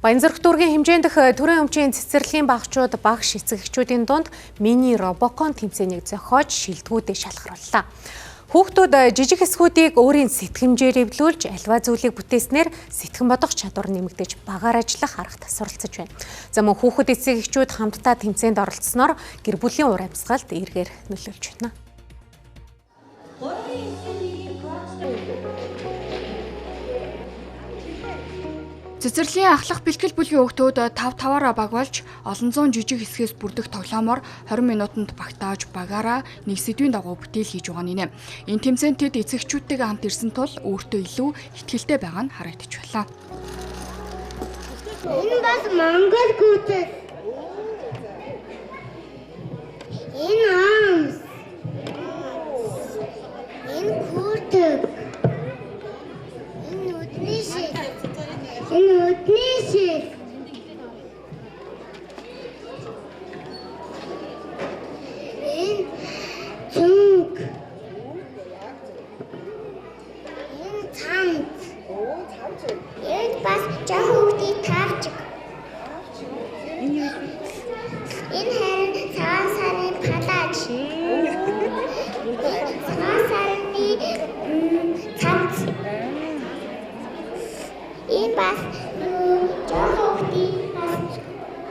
Баянзүрх дүүргийн хэмжээндх төрийн өмчийн цэцэрлэгийн багчууд багш эцэг эхчүүдийн дунд мини робокон тэмцээнийг зохиож шилдэгүүдээ шалгарууллаа. Хүүхдүүд жижиг хэсгүүдийг өөрийн сэтгэмжээр эвлүүлж альва зүйлийг бүтээснээр сэтгэн бодох чадвар нэмэгдэж багаар ажиллах арга суралцаж байна. За мөн хүүхэд эцэг эхчүүд хамтдаа тэмцээнд оролцсноор гэр бүлийн уур амьсгалд эргээр нөлөөлж байна. Цэцэрлэгийн ахлах бэлтгэл бүлгийн хүүхдүүд 5-5-аараа баг болж олон зуун жижиг хэсгээс бүрдэх тоглоомоор 20 минутанд багтааж багаараа нэг сэдвийн дагуу бүтээл хийж байгаа нэ. Энэ тэмцээнд тэд эцэг эхчүүдтэйгээ хамт ирсэн тул өөртөө илүү итгэлтэй байгаа нь харагдаж байлаа. Энэ бас Монгол гүйцэл. Энэ амс. Энэ күртэг. Энэ үдний шиг. Энэ үдний шиг. Энэ зүнг. Энэ цамц. Энэ бас жоохон хүүхдийн таавчиг. Энэ харин цагаан сарын палаж. Энэ цагаан сарны цамц. Энэ бас жоохон хүүхдийн бас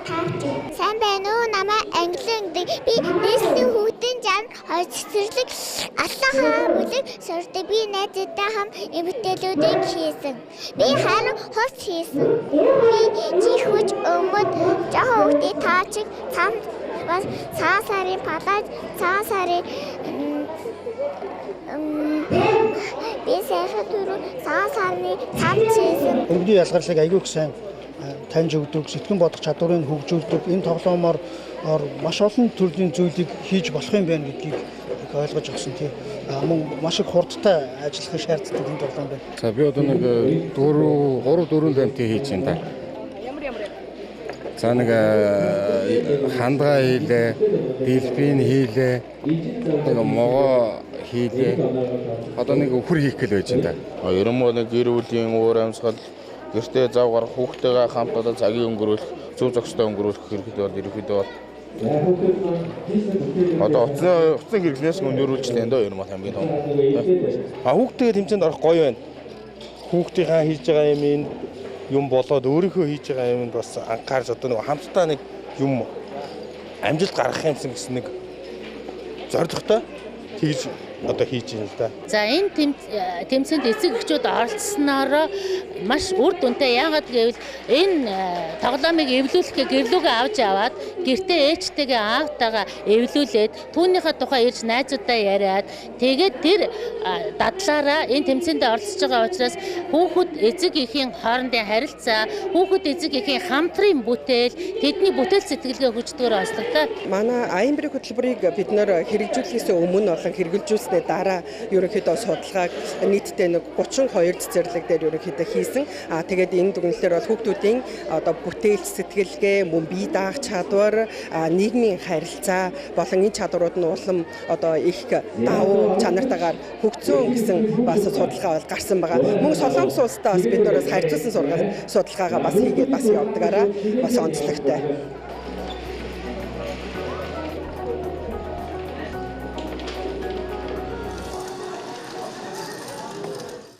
таавчиг. Сайн байна уу? Намайг Англин гэдэг. Би нийслэлийн хүүхдийн жам хоёр цэцэрлэг Аллахаа бүлэг сурдаг. Би найзуудтай хамт эмгтээлүүдийг хийсэн. Би харин хувц хийсэн. Би чихвч өмд жоохон хүүхдийн таавчиг, цамц, бас цагаан сарын палаж, цагаан сарын би сайхан түрүү цагаан сарны цамц хийсэн. Өргөний ялгарлыг айгүй их сайн таньж өгдөг, сэтгэн бодох чадварыг хөгжүүлдэг. Энэ тоглоомоор маш олон төрлийн зүйлийг хийж болох юм байна гэдгийг ойлгож авсан тийм. Мөн маш их хурдтай ажиллахыг шаарддаг энэ тоглоом байна. За би одоо нэг 4 3 4 дамтыг хийж байна та. Ямар ямар? За нэг хандгаа хийлээ, дельфин хийлээ, нэг могоо хийлээ. Одоо нэг өхөр хийх гээл байж байна та. Ер нь нэг гэр бүлийн уур амьсгал, гэртээ зав гарах, хүүхдтэйгээ хамт одоо цагийг өнгөрөөлөх, зөв зохистой өнгөрөөлөх хэрэгтэй бол ерөнхийдөө бол одоо утасны хэрэглээс өндөрлүүлж лээ дөө ер нь бол хамгийн том. А хүүхдтэйгээ тэмцээнд орох гоё байна. Хүүхдийнхаа хийж байгаа юм энэ юм болоод өөрийнхөө хийж байгаа юмд бас анхаарч одоо нэг хамтдаа нэг юм амжилт гаргах юмсан гэсэн нэг зорилготой тэгж одоо хийж байна л да. За энэ тэмцээнд эцэг эхчүүд оролцсоноор маш үр дүнтэй. Яагаад гэвэл энэ тоглоомыг эвлүүлэхээ гэрлүүгээ авч яваад гэртээ ээжтэйгээ аавтайгаа эвлүүлээд түүнийхээ тухай ирж найзуудаа яриад тэгээд тэр дадлаараа энэ тэмцээнд оролцож байгаа учраас хүүхэд эцэг эхийн хоорондын харилцаа, хүүхэд эцэг эхийн хамтран бүтээл, тэдний бүтээл сэтгэлгээ хөгждөгөр онцлогтой. Манай АМБР хөтөлбөрийг бид нэр хэрэгжүүлэхээс өмнө болон хэрэгжүүлснээр дараа ерөнхийдөө судалгааг нийтдээ нэг 32 цэцэрлэг дээр ерөнхийдөө хийсэн. А тэгээд энэ дүгнэлтээр бол хүүхдүүдийн одоо бүтээл сэтгэлгээ, мөн бие даах чадвар, нийгмийн харилцаа болон энэ чадварууд нь улам одоо их давуу чанартайгаар хөгжсөн гэсэн бас судалгаа бол гарсан байгаа. Мөн Солонгос улстай бас бид нараас харьцуулсан судалгаагаа бас хийгээд бас явдгаараа бас онцлогтой.